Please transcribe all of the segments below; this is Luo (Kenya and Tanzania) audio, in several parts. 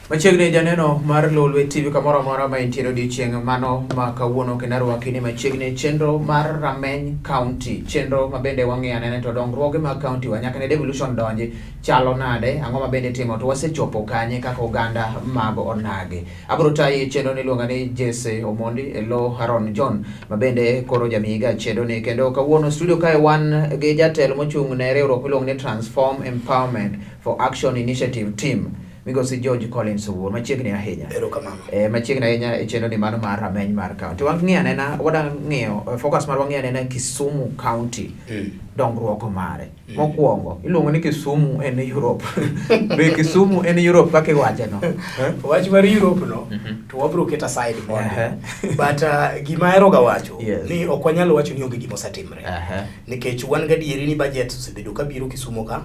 Machiegni janeno mar Lolwe TV kamoro amora ma intiere odiochieng' mano ma kawuono kendo arwaki ni machiegni chenro mar Rameny County, chenro ma bende wang'iyo anena to dongruoge mag county wa nyaka ne devolution donji chalo nade, ang'o ma bende itimo to wasechopo kanye kaka oganda mag onagi. Abiro tayi e chenro ni iluonga ni Jesse Omondi e lo Haron John ma bende koro jamiga chenro ni kendo kawuono studio kae wan gi jatelo mochung' ne riwruok miluongo ni Transform Empowerment for Action Initiative Team migosi George Collins Owuor machiegni ahinya. Erokamano. E, machiegni ahinya e chenro ni mano mar rameny mar county. Wang'iyo anena, wada ng'iyo focus mar wang'iyo anena Kisumu County dongruok mare. Mokwongo iluongo ni Kisumu en Europe. Be Kisumu en Europe kaka iwache no? Eh? Wach mar Europe no to wabiro keto aside mondo. But gima ahero ga wacho ni ok wanyal wacho ni onge gima osetimre. Nikech wan gadieri ni budget osebedo kabiro Kisumu ka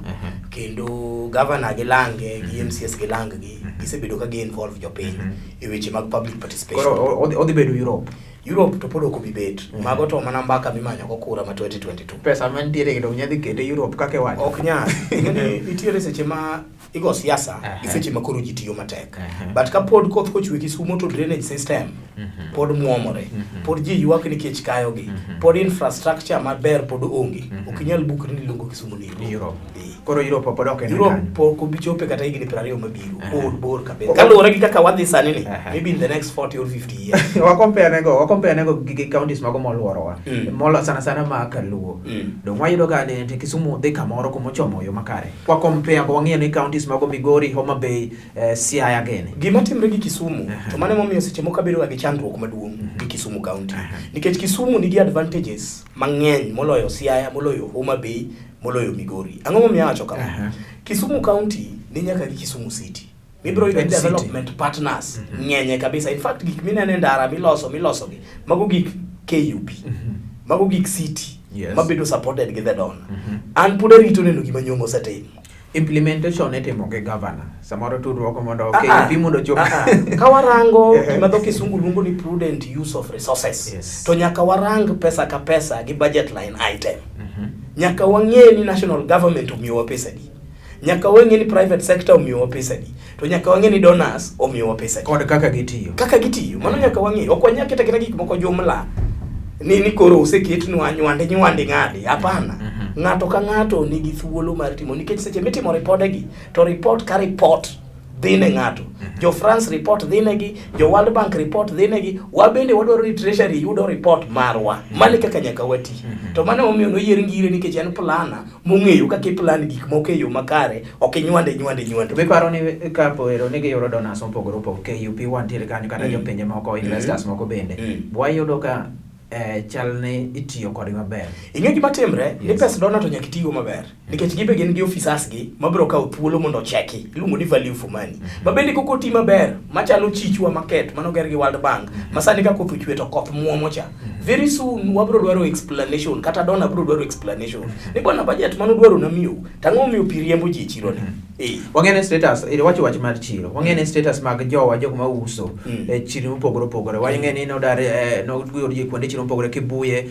kendo governor gi lange gi MCS gi lang gi gisebedo ka gi involve jopiny e weche mag public participation. Koro odhi bedo Europe. Europe to pod ok obi bet. Mago to mana mbaka mimanyo go kura ma 2022. Pesa mantiere gi dong nyadhi kete Europe kaka iwacho. Ok nyal. Ing'eni nitiere seche ma igo siasa gi seche ma koro ji tiyo matek. But ka pod koth kochwe Kisumo to drainage system pod muomore. Pod ji ywak nikech kayogi. Pod infrastructure maber pod onge. Ok inyal bukri ni iluongo Kisumu ni Europe. Europe. Koro Europe pod ok en Europe kanyo. pok obi chope kata higni 20 mabiro. Pod bor kabisa. Kaluwore gi kaka wadhi sani ni, maybe in the next 40 or 50 years. Wakompare nego gi counties mago moluorowa. Molo sana sana ma Kaluo. Dong wayudo ga ni Kisumu dhi kamoro kumochomo yo makare. Kwa compare go wang'iyo ni counties mago Migori, Homa Bay, Siaya gini. Gima timre gi Kisumu, to mano emomiyo seche moko abedo ga gi chandruok maduong' gi Kisumu County. Nikech Kisumu nigi advantages mang'eny moloyo Siaya, moloyo Homa Bay, moloyo Migori. Ang'o momiyo awacho kama? Kisumu County ni nyaka gi Kisumu City. Mibiro yudo development partners ng'enye kabisa. In fact, gik mineno e ndara miloso gi, mago gik KUP, mago gik city, mabedo supported gi the donor. An pod arito neno gima Nyong'o osetimo. Implementation itimo gi governor. Samoro tudruok mondo KUP mondo ochop. Ka warango gima dho Kisungu luongo ni prudent use of resources, to nyaka warang pesa ka pesa gi budget line item. Nyaka wang'e ni national government omiyowa pesa di. Nyaka wang'e ni private sector omiyowa pesa di. To nyaka wang'e ni donors omiyowa pesa di. Kod kaka gitiyo. Kaka gitiyo. Mano nyaka wang'e. Ok wanyal keto aketa gik moko jumla. Ni koro oseketnwa nywande nywande ng'adi. Hapana. Ng'ato ka ng'ato nigi thuolo mar timo. Nikech seche mitimo ripodegi, to report ka report dhi ne ng'ato. Jo France report dhi negi, jo World Bank report dhi negi, wabende wadwaro ni Treasury yudo report marwa. Mano kaka nyaka wati. To mano emomiyo noyier Ngire nikech en planner mong'eyo kaka iplan gik moko e yo makare, ok inywande nywande nywande. Be paro ni kapo ero ni giyudo donors mopogore opogore, KUP wantiere kanyo kata jopinje moko, investors moko bende. Wayudo ka chal ni itiyo kodgi maber. Ing'e gima timre, ni pes donor to nyaka itigo maber. Nikech gibe gin gi officers gi mabiro kawo thuolo mondo ocheki. Iluongo ni value for money. Ma bende kok oti maber, machalo chichwa market manoger gi World Bank, ma sani ka koth ochwe to koth muomo cha. Very soon wabiro dwaro explanation, kata donor biro dwaro explanation. Ni bwana budget manudwaro namiyo, to ang'o momiyo pi riembo ji e chiro ni? Wang'e status, iwacho wach mar chiro. Wang'e ni status mag jowa jok ma uso e chiro mopogore opogore. Wang'e ni nodar noyud ji kuonde chiro mopogore Kibuye,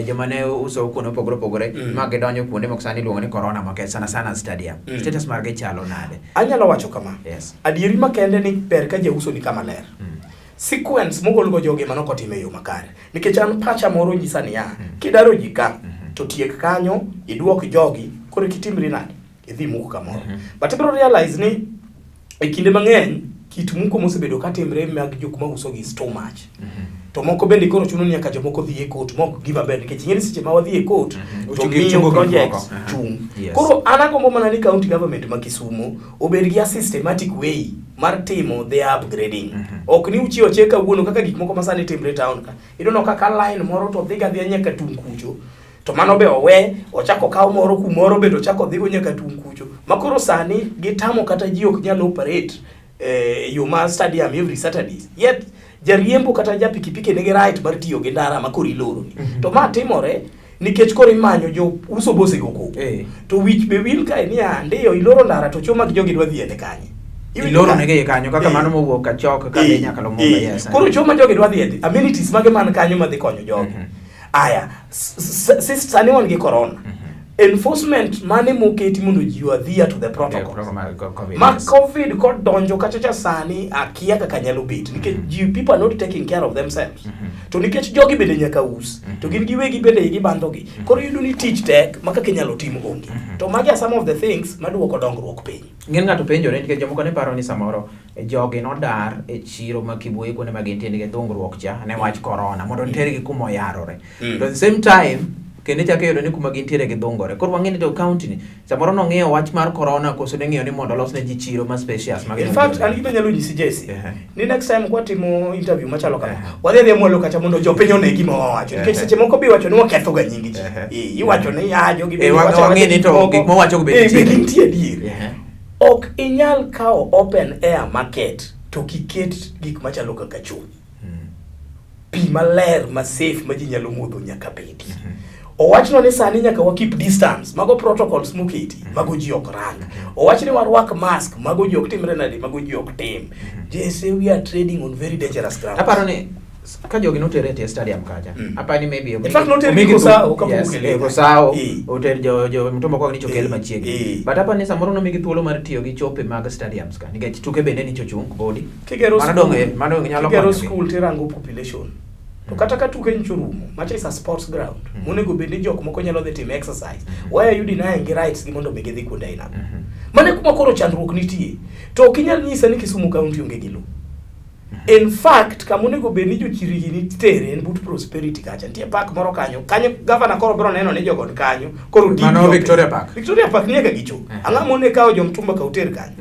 joma ne uso kuonde mopogore opogore ma gidonjo kuonde moko sani iluongo ni Corona Market, sana sana stadium. Status margi chalo nade? Anyalo wacho kama. Adieri makende ni ber ka jauso ni kama ler. Sequence mogol go jogi mano ok otim e yo makare. Nikech an pacha moro nyisa niya, kidaro ji ka, to tiek kanyo, iduok jogi, koro kitimri nade? Idhi muko kamoro. But ibiro realize ni e kinde mang'eny kit muko mosebedo katimre mag jok mauso gi is too much. To moko bende koro chuno ni nyaka jomoko dhi e court mok gima ber nikech ing'e ni seche ma wadhi e court to miyo projects chung. Koro an agombo mana ni county government ma Kisumu obed gi a systematic way mar timo their upgrading. Ok ni uchiewo achiewa kawuono kaka gik moko ma sani timre e town ka. Iyudo kaka line moro to dhiga adhiya nyaka tung' kucho. To mano be owe, ochako okaw moro kumoro bende ochako odhigo nyaka tung' kucho. Ma koro sani gitamo kata ji ok nyal operate yo mar stadium every Saturday. Yet jariembo kata ja pikipiki nigi right mar tiyo gi ndara ma koro iloro ni. To ma timore nikech koro imanyo jo uso bose go koko. To wich be wil kae niya, ndiyo iloro ndara to chuma gi jogi dwa dhiene kanye. Iloro negi kanyo kaka mano mowuok Kachok ka dhi nyaka Lumumba, yes. Koro chuma jogi dwa dhiene, amenities mage man kanyo madhi konyo jogi. Aya, sani wan gi corona. Enforcement mane moketi mondo ji adhere to the protocols? Protocol mar COVID, Ma yes. COVID kodonjo kacha cha sani akia kaka nyalo bet nikech ji, people are not taking care of themselves. To nikech jogi bende nyaka us, to gin giwegi bende igi bandhogi. Koro iyudo ni tich tek ma kaka inyalo tim onge. To magi are some of the things maduoko dongruok piny. Ng'eny ng'ato penjore nikech jomoko ne paro ni samoro jogi nodar e chiro ma Kibuye kuonde ma gintie nikech dhungruok cha ne wach corona mondo tergi kuma oyarore. To at the same time kendo ichako iyudo ni kuma gintiere gidhungore. Koro wang'e ni to county ni samoro nong'iyo wach mar corona koso ne ng'iyo ni mondo olos ne ji chiro ma spacious ma In ginyalo fact, tiyo. an gima anyalo nyisi Jesse, ni next time kwatimo interview machalo kama, wadhi adhiya mwalo kacha mondo jopiny one gima wawacho. Nikech seche moko be iwacho ni waketho ga nying ji. Iwacho ni ya jogi bende wacho wang'e awacha ni to moko. gik mawachogo be Be nitie. gintie adier. Ok inyal kawo open air market to kiket gik machalo kaka choo. Pi maler ma safe ma ji nyalo modho nyaka bedi. Owachnwa ni sani nyaka wa keep distance, mago protocols moketi, mago ji ok rang. Owach ni warwak mask, mago ji ok timre nade, mago ji ok tim. Jesse, we are trading on very dangerous ground. Aparo ni ka jogi notere e tie stadium kacha. Aparo ni maybe In fact, notergi omigi Kosao kapok yes, okele. Kosao, oter jo mtumba kwa ni chokel machiegni. But aparo ni samoro nomigi thuolo mar tiyo gi chope mag stadiums ka nikech tuke bende ni chochung bodi. Kigero Mano school, mano dong' nyalo kigero konyogi. school tirango population. To kata ka tuke nyocha orumo, macha is a sports ground. Monego bed ni jok moko nyalo dhi timo exercise. Why are you denying gi rights gi mondo mi gidhi kuonde aina go? Mano e kuma koro chandruok nitie. To ok inyal nyisa ni Kisumu County onge gi lowo. In fact, kama onego bed ni jochirigi nitere en but Prosperity kacha. Nitie park moro kanyo. Kanyo governor koro biro neno ni jogo ni kanyo. Koro dig Mano jopiny. Victoria Park. Victoria Park ni eka gicho. Ang'o mone kawo jomtumba ka oter kanyo?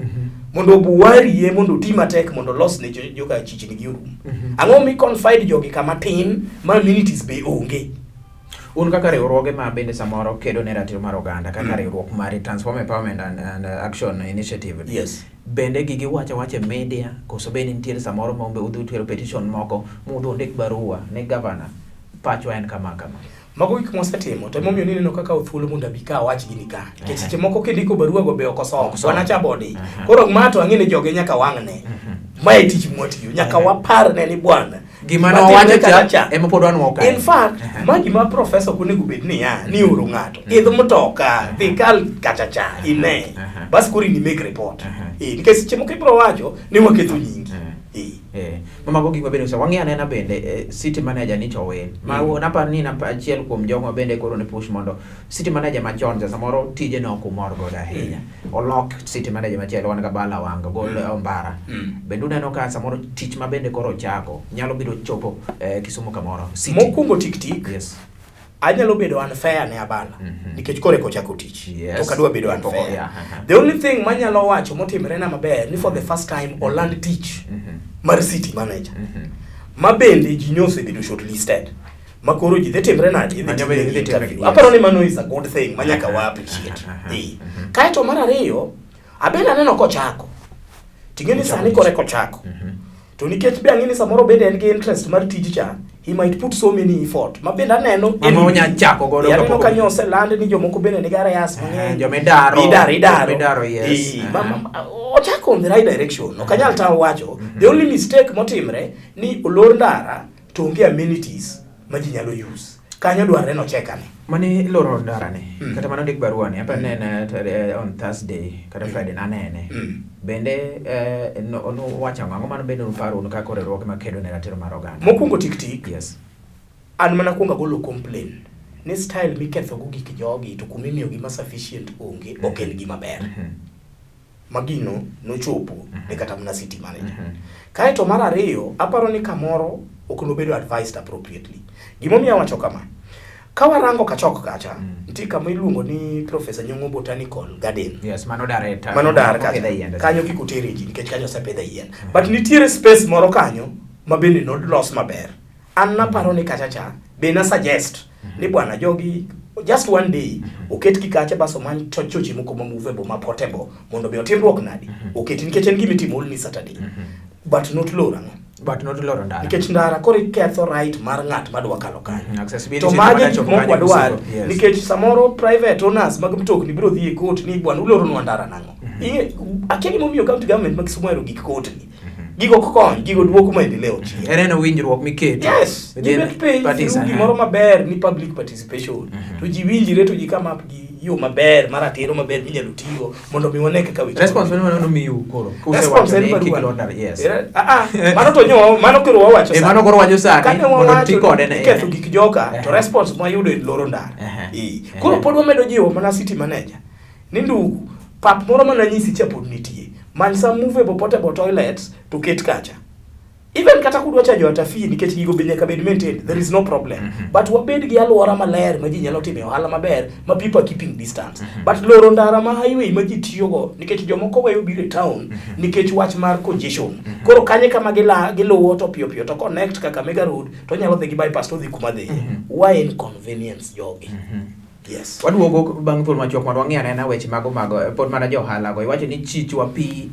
Mondo obuwarie mondo oti matek mondo olos ne joka chichni gi orum. Ang'o mi confide jogi kama tin ma amenities be onge? Un kaka riwruoge ma bende samoro kedo ne ratiro mar oganda kaka riwruok mari Transform Empowerment and Action Initiative. Yes. Bende gigi wacho awacha e media koso bende nitiere samoro ma udhi utero petition moko mudhi undik barua ne governor pachwa en kama kama. Mago gik mwasetimo to emomiyo nineno kaka thuolo mondo abi ka awach gini ka. Nikech seche moko kindiko barua go be ok osom. Ok osom. Wan acha body. Koro ma to ang'e ni joge nyaka wang'ne. Mae tich mwatiyo. Nyaka waparne ni bwana. Gima Gima nowacho timre cha kacha. ema pod wanwo kae. In fact, ma gima professor ok onego bed niya, ni oro ng'ato. Idh mtoka, dhi kal kacha cha, ine. Bas koro ini make report. Nikech seche moko ibiro wacho ni waketho nyingi. Mago gik mabende wang'iyo anena bende city manager ni Chowel. Ma naparo ni achiel kuom jogo ma bende koro ne push mondo city manager machon cha samoro tije ne ok umor godo ahinya. Olok city manager machielo wan ga Bala Wanga gol Ombara. Bende uneno ka samoro tich ma bende koro ochako nyalo biro chopo Kisumu kamoro. City. Mokwongo tik tik. Yes. Anyalo bedo unfair ne Abala nikech koro eka ochako tich. Yes. To ok adwa bedo Pok- unfair. yeah, The only thing manyalo wacho motimre na maber ni for the first time oland tich mar city manager. Ma bende ji ne osebedo shortlisted. Ma koro ji dhi timre nade? Idhi Manyo timne be idhi timre, interview. yes. Aparo ni mano is a good thing ma nyaka wa appreciate. Kaeto mar ariyo, abende aneno kochako. Ting'e ni sani koro eka ochako. To nikech be ang'e ni samoro bende en gi interest mar tij cha, he might put so many effort. Ma bende aneno Mama onya chako godo Aneno kapok ka nyo oseland ni jomoko bende nigi arrears mang'eny. Joma idaro. Idaro, idaro. Joma idaro, yes. Ochako on the right direction. Ok anyal tamo wacho. The only mistake motimre ni olor ndara to onge amenities ma ji nyalo use. Kanyo dwarre nochekane. Mane iloro ndara ni, kata mane ondik barua ni, aparo ni en on Thursday kata Friday nanene. Bende nowacho ang'o? Ang'o mano bende uparo un kaka riwruoge makedo ne ratiro mar oganda? Mokwongo tik tik. Yes. An mana kuongo agolo complain ni style miketho go gik jogi to kuma imiyogi ma sufficient onge ok en gima ber. Magino nochopo ne kata mana city manager. Kaeto mar ariyo, aparo ni kamoro ok nobedo advised appropriately. Gimomiyo awacho kama, ka warango Kachok kacha, nitie kama iluongo ni Professor Nyong'o Botanical Garden. Yes, mano dar e ta- Mano dar mopidhe kacha. yiende. Kanyo kik otere ji nikech kanyo osepidhe yien. But nitiere space moro kanyo ma bende nolos maber. An naparo ni kacha cha, be na suggest ni bwana jogi just one day oketgi kacha bas omany choche moko ma movable ma portable mondo be otimruok nadi oketi nikech en gima itimo only Saturday but not loro ang'o But not loro ndara. nikech ndara koro iketho right mar ng'at madwa kalo kanyo Accessibility to to magi madwa gik chopo mok kanyo wadwar usiku, yes. nikech samoro private owners mag mtokni biro dhi e court ni bwana uloronwa ndara nang'o Akia gimomiyo county government ma Kisumu ohero gik court ni gigo ok kony gigo duoko maendeleo chien En en winjruok miketo. Yes, within gibet piny parties, through gimoro maber ni public participation to ji winjre to ji come up gi yo maber mar ratiro maber minyalo tigo mondo mi wane kaka weche Response mane mano miyu koro. Response Kusewacho en ni kik barua. lor ndara. Yes. Ah, ah, mano to nyo mano koro wawacho Eh, sani. mano koro wacho sani, Kane mondo wawacho ti kode ni ne- iketho gik joka to Ehe. response mwayudo en loro ndara. Ehe. Eh. Koro Ehe. pod wamedo jiwo mana city manager ni ndugu pap moro mananyisi cha pod nitie. Many some movable portable toilets to ket kacha. Even kata kudwa chajo ata fee nikech gigo be nyaka bed maintained, there is no problem. But wabed gi alwora maler ma ji nyalo time ohala maber ma people are keeping distance. But loro ndara ma highway ma ji tiyogo nikech jomoko weyo biro e town nikech wach mar congestion. Koro kanye kama giluwo to piyo piyo to connect Kakamega Road to nyalo dhi gi bypass to dhi kuma dhiye. Why inconvenience jogi? Yes. Waduogo bang' thuolo machuok mondo wang'i anena weche mago mag pod mana jo ohala go. Iwacho ni chichwa pi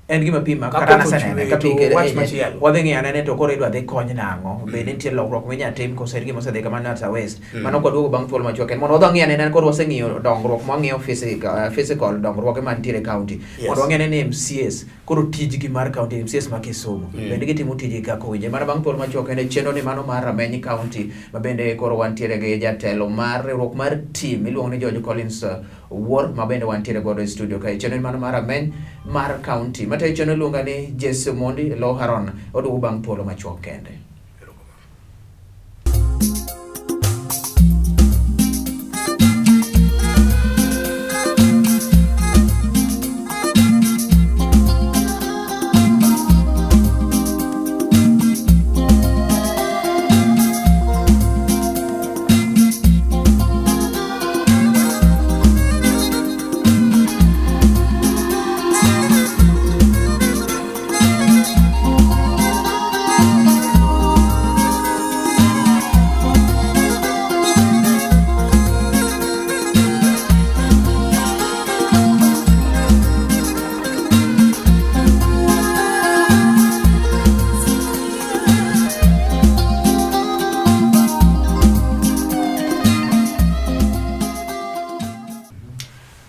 en gima pi ma Ka kata koth nasenene ochwe ka pi to kele- wach machielo. wadhi ng'iyo anene to koro idwa dhi kony nang'o be nitie lokruok minya tim koso en gima osedhi kamano as a waste mano kwaduogo bang' thuolo machuok en mondo wadhi wang'i anene koro waseng'iyo dongruok mwang'iyo physical, physical dongruoge mantiere e county Yes. mondo wang'i anene ni MCAs koro tijgi mar county MCAs ma Kisumu bende gitimo tijgi kaka owinjore mana bang' thuolo machuok en chenro ni mano mar Rameny County ma bende koro wantiere gi jatelo mar riwruok mar team miluongo ni George Collins Wuor ma bende wantiere godo e studio kae. Chenro ni mano mar Rameny mar County. Matayo chenro iluonga ni Jesse Mondi Lo Haron. Oduogo bang' thuolo machuok kende.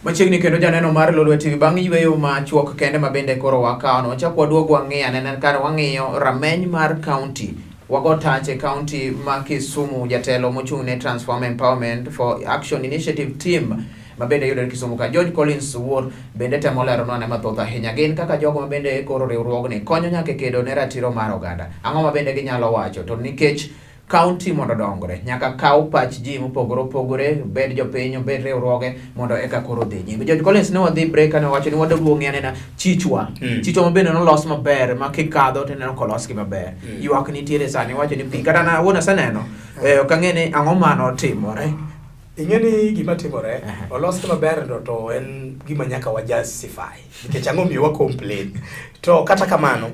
Machiegni kendo janeno mar Lolwe TV bang' yweyo machuok kende ma bende koro wakawono wachak waduog wang'i anena kar wang'iyo rameny mar county wago tach e county ma Kisumu jatelo mochung' ne Transform Empowerment for Action Initiative team ma bende yudore Kisumu ka George Collins Wuor bende temo leronwa ne mathoth ahinya gin kaka jogo ma bende koro riwruogni konyo nyaka e kedo ne ratiro mar oganda ang'o ma bende ginyalo wacho to nikech county mondo odongre nyaka kaw pach ji mopogore opogore obed jopiny obed riwruoge mondo eka koro dhi nyime George Collins ne wadhi break kane wawacho ni wadwa ng'i anena chichwa chichwa ma bende nolos maber ma kikadho to ineno kolosgi maber ywak nitiere sani wacho ni pi kata na wuon aseneno ok ang'e ni ang'o manotimore Ing'e ni gima timore, olos maber no to en gima nyaka wa justify. Nikech ang'o miyo wa complain. To kata kamano,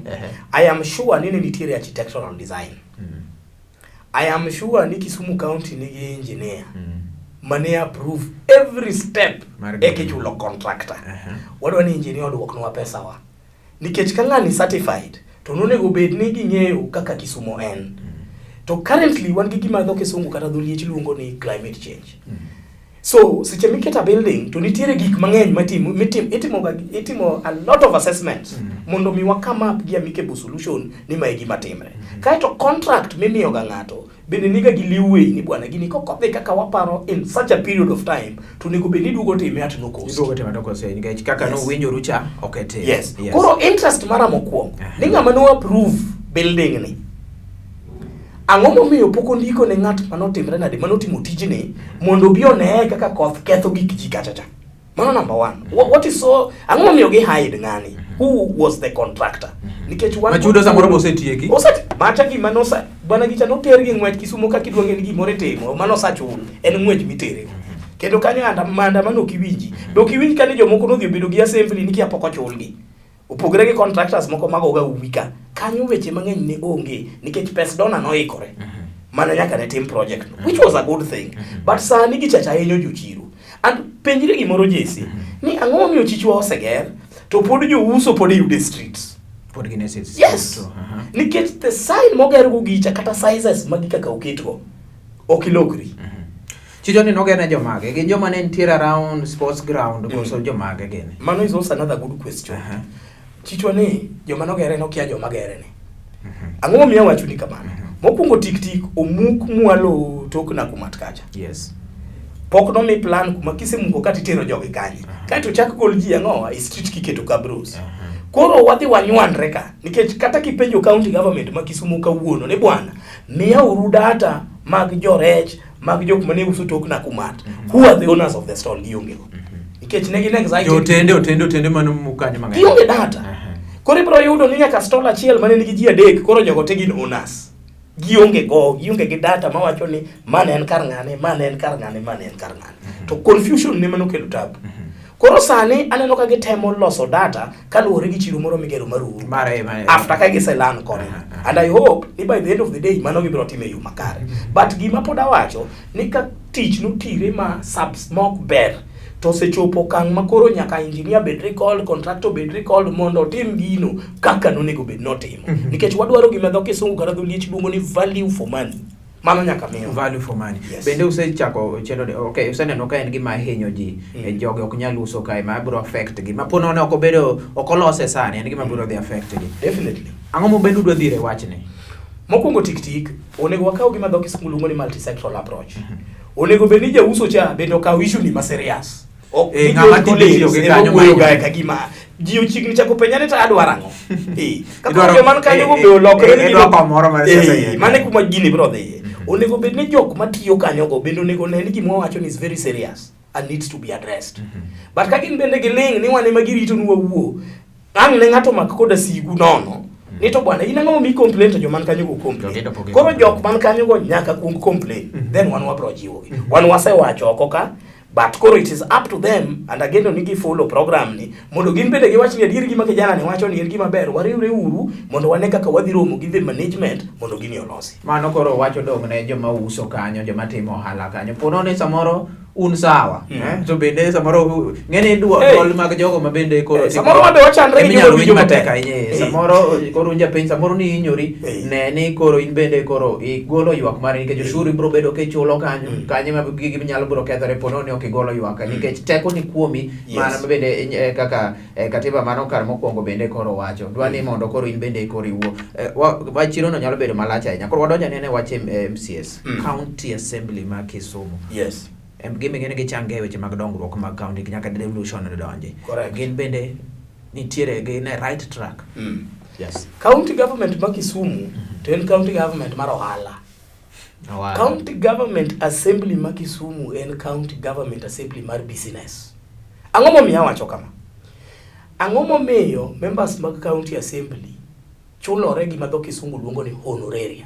I am sure ni ne nitiere architectural design. I am sure ni Kisumu County nigi engineer mane approve every step Mar eka gino. ichulo contractor. Wadwa ni engineer oduoknwa pesawa. Nikech ka ng'ani certified, to nonego bed ni ging'eyo kaka Kisumu en. To currently wan gi gima dho kisungu kata dho liech luongo ni climate change. So seche miketo a building to nitiere gik mang'eny matimo mitim, itimo ga itimo a lot of assessments mondo mi wa come up gi amicable solution ni mae gima timre. Kaeto contract mimiyo ga ng'ato bende niga gi leeway ni bwana gini kok odhi kaka waparo in such a period of time to onego bed ni iduogo time at no cost. Iduogo time at no cost nikech kaka Yes. nowinjoru cha ok e tim. Yes. Koro interest mara mokwongo ni ng'ama no approve building ni ang'o momiyo pok ondiko ne ng'at manotimre nade manotimo tijni mondo obi oneye kaka koth ketho gik ji kacha cha mano number one what is so ang'o momiyo gi hide ng'ani who was the contractor nikech wan Machudo samoro be osetieki. Macha gima nosa bwana gicha noter gi ng'wech Kisumo ka kidwa ng'e ni gimoro itimo mano osachul en ng'wech mitere kendo kanyo maandamano ok iwinji be ok iwinj kane jomoko nodhi obedo gi assembly ni kia pok ochulgi opogore gi contractors moko magoga uwi ka kanyo weche mang'eny ne onge nikech pes donor noikore mana nyaka ne tim project no which was a good thing but sani gichacha hinyo jochiro and penjri gimoro Jesse ni ang'o momiyo chichwa oseger to pod jouso pod iyudo e streets Pod gin e streets. Yes. Nikech the sign moger go gicha kata sizes magi kaka oketgo ok ilokri. Chicho ni noger ne jomage? Gin joma ne nitiere around sports ground koso jomage gin? Mano is also another good question. Chichwa ni joma nogere nokia joma gere ni. Ang'o momiyo awacho ni kamano? Mokwongo tik tik omuk mwalo tok Nakumatt kacha. Yes. Pok nomi plan kuma kisemuko ka titero jogi kanye. Kaeto chak gol ji ang'owa e street kiketo kabros. Koro wadhi wanywandre ka nikech kata kipenjo county government ma Kisumu kawuono ni bwana miya uru data mag jorech mag jok mane uso tok Nakumatt who are the owners of the stall gionge go nikech ne gin excited Jotende otende otende mano mukanyo mang'eny. gionge data koro ibiro yudo ni nyaka stall achiel mane nigi ji adek koro jogo te gin owners gionge go gionge gi data mawacho ni mane en kar ng'ane mane en kar ng'ane mane en kar ng'ane to confusion ne mano kelo tabu koro sani aneno ka gitemo loso data kaluwore gi chiro moro migero mar Uhuru Mare mare. after ka giselan kode and I hope ni by the end of the day mano gibiro timo e yo makare but gima pod awacho ni ka tich notire ma subs mok ber to osechopo okang' ma koro nyaka engineer bed recalled contractor bed recalled mondo otim gino kaka nonego bed notimo nikech wadwaro gima dho kisungu kata dho liech luongo ni value for money mano nyaka miwa value for money. Yes. Bende usechako chenro ni okay, useneno ka en gima hinyo ji mm. Jogi ok nyal uso kae ma biro affect gi. Ma po nono ok obedo ok olose sani en gima biro dhi affect gi. Definitely. Ang'o mo bende udwa dhire wachni? Mokwongo tik tik, onego wakaw gima dho kisungu luongo ni multisectoral approach. Onego bed ni jauso cha bende okaw issue ni ma serious. Ok Eh, ni ng'ama John tinde Collins tiyo gi ema kanyo wuoyo manyo. ga ka gima ji ochiegni chako penja ni to adwaro ang'o. Eh, ka koro Idwaro- joma man kanyo go eh, be olokre eh, ni idwaro gidok- kawo moro mar siasa Eh, iye. mano e kuma gini biro dhiye. Onego bed ni jok matiyo kanyo go bende onego ne ni gima wawacho ni is very serious and needs to be addressed. But ka gin bende giling' ni wan ema girito ni wawuo, ang' ne ng'ato mak koda sigu nono ni to bwana in ang'o momiyi complain to joman kanyo go complain Jogi to pok koro gi-complain. jok man kanyo go nyaka kuong complain then wan wabro jiwogi wan wasewacho oko ka but koro it is up to them and ageno ni gi follow program ni mondo gin bende giwach ni adier gima kijana ni wacho ni en gima ber wariwre uru mondo wane kaka wadhi romo gi the management mondo gini olosi Mano koro wacho dong' ne joma uso kanyo, joma timo ohala kanyo. Po nono ni samoro un sawa, eh? To bende samoro ng'eni duol Hey. duol mag jogo ma bende koro Eh, samoro wabe wachandre gi Eminyalo jogo winj winjo matek maber. ahinya. eh. Eh. Samoro koro un japiny, samoro ni ihinyori, Eh. ne ni koro in bende koro igolo ywak mari nikech osuru ibiro bedo kichulo kanyo, kanyo ma gigi nyalo biro kethore po nono ni ok igolo ywak nikech teko ni kuomi Yes. mana bende kaka katiba mano kar mokwongo bende koro wacho dwa ni mondo koro in bende koro iwuo wach chirono nyalo bedo malach ahinya koro wadonjo anene wach MCS County Assembly ma Kisumu yes gin be ng'eni gichange e weche mag dongruok mag county nyaka devolution donje Correct. gin bende nitiere gin e right track yes county government ma Kisumu to en county government mar ohala Ohala. County Government Assembly ma Kisumu en county government assembly mar business. Ang'o momiyo awacho kama? Ang'o momiyo members mag county assembly chulore gima dho kisungu luongo ni honoraria?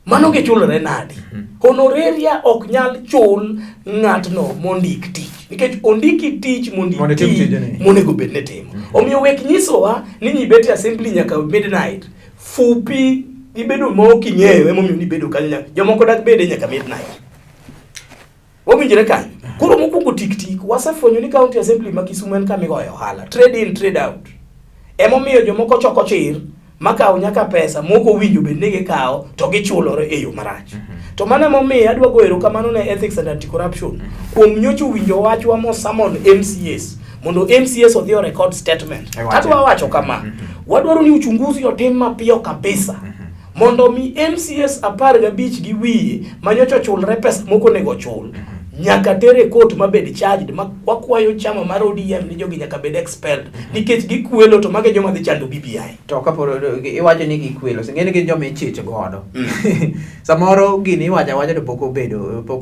Mano gichulore nade? Honoraria ok nyal chul ng'atno mondik tich nikech ondiki tich mondo Mondo itim iti tijeni. monego bed ni timo. Omiyo wek nyisowa ni nyibet e assembly nyaka midnight. Fupi ibedo ma ok ing'eyo emomiyo nibedo kanyo nyaka jomoko dak bede nyaka midnight. Wawinjre kanyo. Koro mokwongo tik tik wasefwenyo ni county assembly ma Kisumu en kama igoye ohala. Trade in, trade out. Emomiyo jomoko choko chir makawo nyaka pesa mok owinjo bed ni gikawo to gichulore e yo marach. To mano emomiyo adwa goyo erokamano ne Ethics and Anti-Corruption kuom nyocha owinjo wachwa mo summon MCAs mondo MCAs odhi o record statement. E wache. Adwa wacho kama, wadwaro ni uchunguzi otim mapiyo kabisa mondo mi MCAs 15 gi wiye manyocha ochulre pesa mok onego ochul nyaka ter e court mabed charged ma wakwayo chama mar ODM ni jogi nyaka bed expelled nikech gikwelo to mago e joma dhi chando BBI. To kapo iwacho ni gikwelo, so ing'eni gin joma ichich godo. Samoro gini iwacho awacha to pok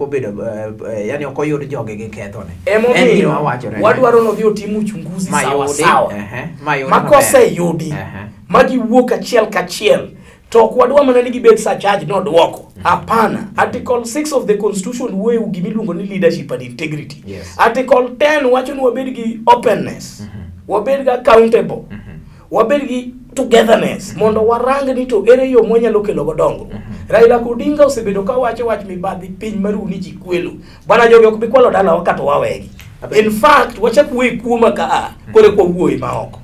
obedo yani ok oyud jogi gi kethone. En gima Emomiyo wachore. wadwaro nodhi otim uchunguzi Ma sawa yudi, sawa ehe, ma yudi ma maber. koseyudi Ehe. ma giwuok achiel kachiel to ok wadwa mana ni gibed surcharge nodwoko hapana. Article 6 of the constitution wuoyo e gimiluongo ni leadership and integrity. Article 10 wacho ni wabed gi openness, wabed gi accountable, wabed gi togetherness mondo warang ni to ere yo mwanyalo kelo go dongruok. Raila Odinga osebedo ka wacho wach mibadhi piny maru ni ji kwelo bana jogi ok bi kwalo dalawa kata wawegi. In fact wachak wuoyo kuoma ka a koro eka wawuoyo maoko.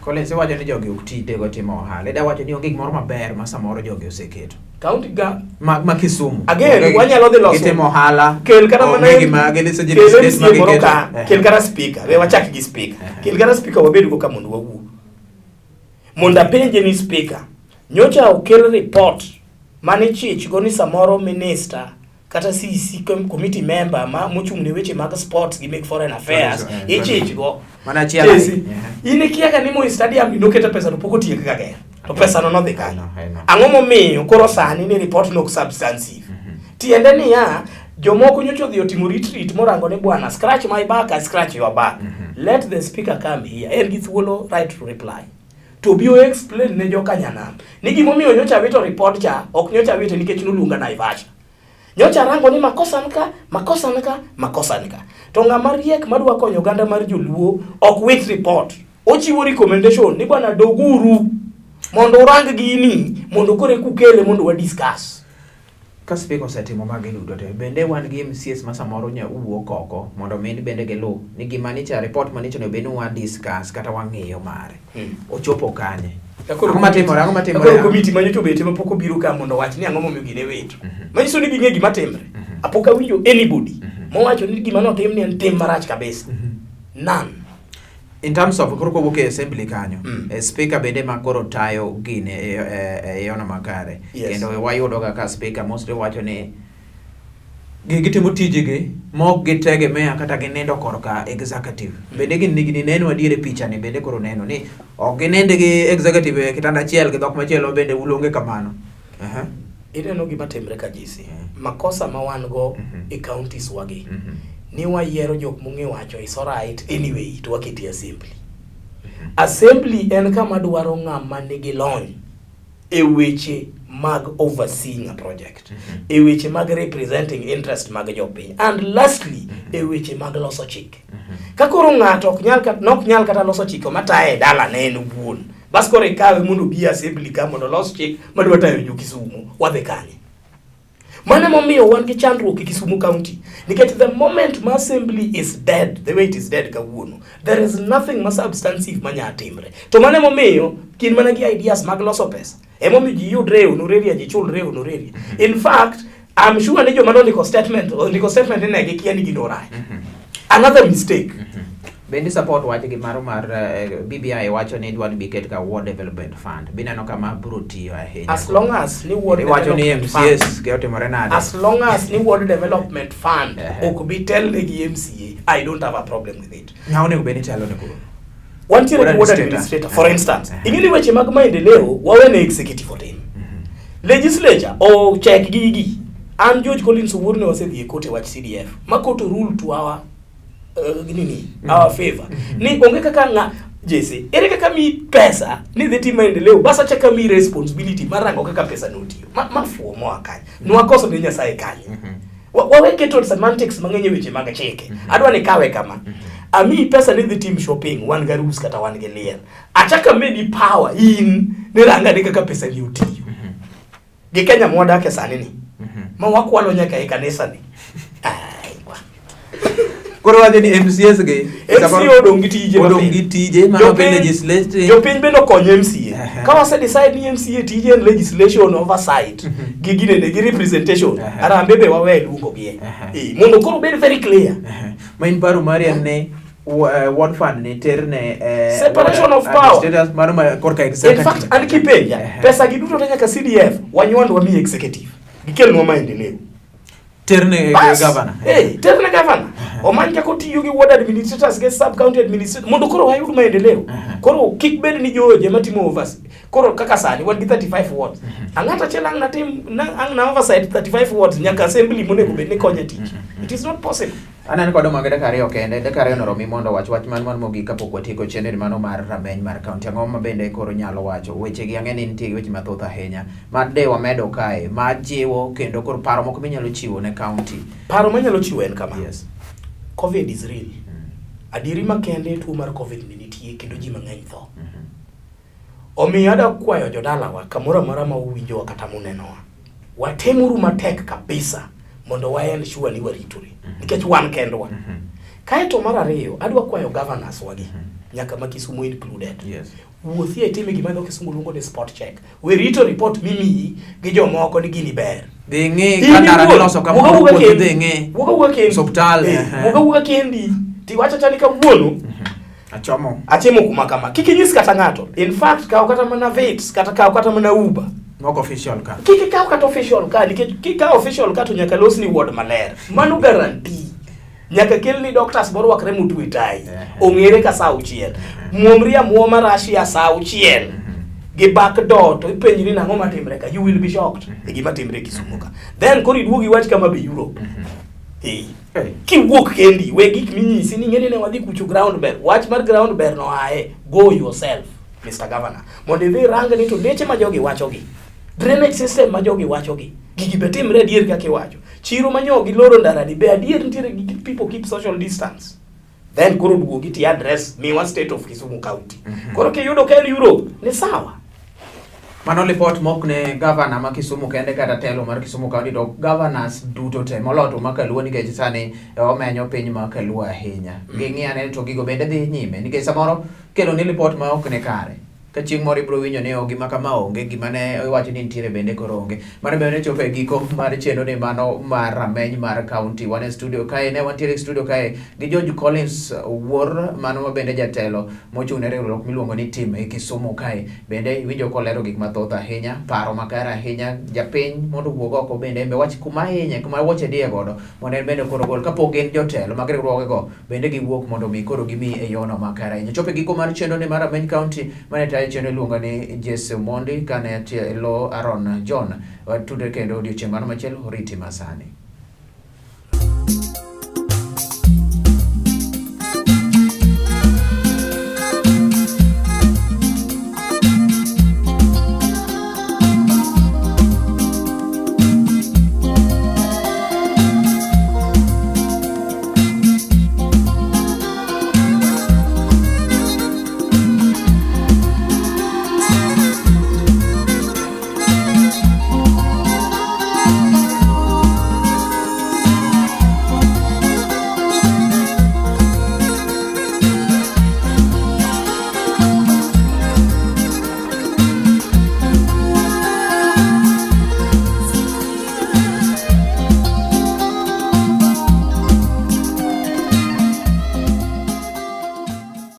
Collins iwacho ni jogi ok ti tego timo ohala. Ida wacho ni onge gimoro maber ma samoro jogi oseketo. County ga Ma Kisumu. Again, Onge- wanyalo dhi loso. Gitimo ohala. Kel kata mana onge gima gin seche kel business ma MCA moro giketo. ka, kel kata speaker, we wachak gi speaker. Kel kata speaker wabed go ka mondo wawuo. Mondo apenje ni speaker, nyocha okel report mane chich go ni samoro minister Kata CEC committee member ma mochung' ne weche mag sports gi mag foreign affairs ichich go. Mana achiel. Jesse, in ikia ga ni Moi Stadium ni nokete pesa to pok otiek ga ger. To pesa no nodhi kanyo. Ang'o momiyo koro sani ni report no ok substantive? Tiende niya, jomoko nyocha odhi otimo retreat morango ni bwana scratch my back I scratch your back. Let the speaker come here. En gi thuolo right to reply. To bi o explain ne joka nyanam ni gimomiyo nyocha wito report cha ok nyocha wite nikech noluonga Naivasha. Nyocha arango ni makosa ni ka, makosa ni ka, makosa ni ka. To ng'ama riek madwa konyo oganda mar joluo ok wit report. Ochiwo recommendation ni bwana doguru mondo urang gini mondo koro eka ukele mondo wa discuss. Ka speaker osetimo magi duto te, bende wan gi MCAs ma samoro nya wuok oko mondo mi bende giluw ni gima nicha report manicha onego bed ni wa discuss kata wang'iyo mare. Ochopo kanye? Ang'o matimore? Ang'o matimore? Koro komiti ma nyocha obet ema pok obiro ka mondo owach ni ang'o momiyo gine wito. Manyiso ni ging'e gima timre. Apok awinjo anybody mowacho ni gima notim ni en tim marach kabisa. None. In terms of koro kowuok e assembly kanyo, speaker bende ma koro tayo gine e yono makare. Kendo wayudo ga ka speaker mostly wacho ni gitimo tijegi ma ok gitegemea kata ginindo korka executive. Bende gin nigi neno adier e picha ni bende koro neno ni ok ginind gi executive e kitanda achiel gi dhok machielo bende uluonge kamano. Ineno gima timre ka JC. Makosa ma wan go e counties wagi. Ni wayiero jok mong'e wacho is alright anyway to waketi assembly. Assembly en kama dwaro ng'ama nigi lony e weche mag overseeing a project, e weche mag representing interest mag jopiny, and lastly e weche mag loso chike. Ka koro ng'ato ok nyal nok nyal kata loso chike mataye e dalane en owuon, bas koro ikawe mondo obi e assembly ka mondo olos chik madwa tayo jo Kisumu, wadhi kanye? Mano emomiyo wan gi chandruok e Kisumu County. Nikech the moment ma assembly is dead, the way it is dead kawuono, there is nothing ma substantive manya timre. To mano emomiyo gin mana gi ideas mag loso pesa. Emomiyo ji yudre e honoraria, ji chulre e honoraria. In fact, I'm sure ni joma nondiko statement, ondiko statement ni ne gikia ni gino rach. Another mistake. Bende support wach gi maro mar BBI wacho ni idwa ni biket ka Ward Development Fund. Bineno kama biro tiyo ahinya. As long as ni Ward Iwacho ni Development Fund- MCAs ke otimore nade? As long as ni Ward Development Fund ok bi telne gi MCA, I don't have a problem with it. Ng'a onego bed ni telo ne koro? Wantiere Ward gi ward administrator. administrator, for instance. Ing'e ni weche mag maendeleo wawene executive otim. Legislature o check gigi. An George Collins Owuor ne wasedhi e court e wach CDF. Ma court rule to our nini, our favor. Ni onge kaka ng'a Jesse, ere kaka mi pesa ni dhi timo maendeleo bas achaka mi responsibility mar rango kaka pesa notiyo. Ma fuo moa kanye. Nwakoso ne Nyasaye kanye. Wawe keto semantics mang'eny e weche mag chike. Adwa ni kawe kama. Amiyi pesa ni dhi tim shopping, wan gi arus kata wan gi liel. Achaka medi power in ni ranga ni kaka pesa ni otiyo. Gi Kenya mwadake sani ni. Ma wakwalo nyaka e kanisa ni. Ai, wa. Koro wacho ni MCAs gi MCA odong' gi tije odong' gi tije mano be legislative. Jopiny bende okonyo MCA. Ka wase decide ni MCA tije en legislation oversight gi ginene gi representation. Arambe be wawe luongo gi. Mondo koro obed very clear. Ma in paro mari en ni ward fund ni terne separation of power. Administrators mano ma korka executive. In fact, an kipenja, pesa gi duto te nyaka CDF wanywand wami executive. Gikelnwa maendeleo. Terne Bas. governor. Terne governor. Omany kaka otiyo gi ward administrators gi sub county administrators mondo koro wayud maendeleo. Koro kik bed ni joje matimo oversight. Koro kaka sani wan gi 35 wards. Ang'ato achiel ang' natim ang' na oversight 35 wards nyaka assembly monego bed ni konye tich. It is not possible. Aneno kod omage dakika ariyo kende, dakika ariyo noromi mondo wach wach man mogik kapok watieko chenro mano mar rameny mar kaunti. Ang'o ma bende koro nyalo wacho? Weche gi ang'e ni nitie gi weche mathoth ahinya. Ma de wamedo kae, ma jiwo kendo koro paro moko minyalo chiwo ne kaunti. Paro manyalo chiwo en kama. COVID is real. Adieri makende tuo mar COVID ni nitie kendo ji mang'eny tho. Omiyo adwa kwayo jodalawa kamoro amora ma uwinjowa kata munenowa. Watemuru matek kabisa mondo wa ensure ni waritore nikech wan kendwa. Kaeto mar ariyo, adwa kwayo governors wagi nyaka ma Kisumu included. Wuothie itime gima dho Kisungu luongo ni spot check. We rito report mimiyi gi jomoko ni gini ber. Dhi ng'i ka ndara niloso kamoro wuoth dhi ng'i. Wuog awuoga kendi. Osuptal, Wuog awuoga kendi. Tiwacho acha ni kawuono Achomo. Achimo kuma kama. Kik inyis kata ng'ato. In fact, kaw kata mana Vitz, kata kaw kata mana Uber. Mok official ka. Kik ikaw kata official ka nikech kikaw official ka to nyaka losni ward maler. Mano guarantee. Nyaka kelni doctors morwakre motwe tai. Ong'ere ka saa auchiel. Muomri amuoma Russia saa auchiel. Gi back door to ipenjri nang'o matimre ka. You will be shocked e gima timre e Kisumu ka. Then koro iduog iwach kama be Europe. Eh. Hey. Kiwuok kendi, we gik minyisi ni ng'eni ne wadhi kucho ground ber. Wach mar ground ber no aye. Go yourself, Mr. Governor. Mondo idhi irang ni to deche ma jogi wachogi. Drainage system ma jogi wachogi. Gigi be timre adier kaka iwacho. Chiro ma nyo giloro ndara ni be adier nitiere gi people keep social distance. Then koro duogi ti address miwa state of Kisumu County. Koro kiyudo ka en Europe ni sawa. Mano lipot mok ne gavana ma Kisumu kende kata telo mar Kisumu County to governors duto te moloyo to ma Kaluo nikech sani omenyo piny ma Kaluo ahinya. Ging'i ane to gigo bende dhi nyime nikech samoro kelo ni lipot ma ok ni kare. Ka chieng' moro ibiro winjo ni gima kama onge, gima ne iwacho ni nitiere bende koro onge. Mano bende chopo e giko mar chenro ni mano mar rameny mar county. Wan e studio kae, ne wantiere e studio kae gi George Collins Wuor, mano ma bende jatelo mochung' ne riwruok miluongo ni TIM e Kisumu kae. Bende iwinjo kolero gik mathoth ahinya, paro makare ahinya, japiny mondo owuog oko bende en be wach kuma hinye, kuma wuoche diye godo, mondo en bende koro ogol. Kapok gin jotelo mag riwruogego, bende giwuok mondo mi koro gimi e yono makare ahinya. Chopo e giko mar chenro ni mar Rameny County, mane tayo chenro iluongo ni Jesse Omondi, kane tie lo Aaron John. Watudre kendo odiochieng' mano machielo, oriti masani.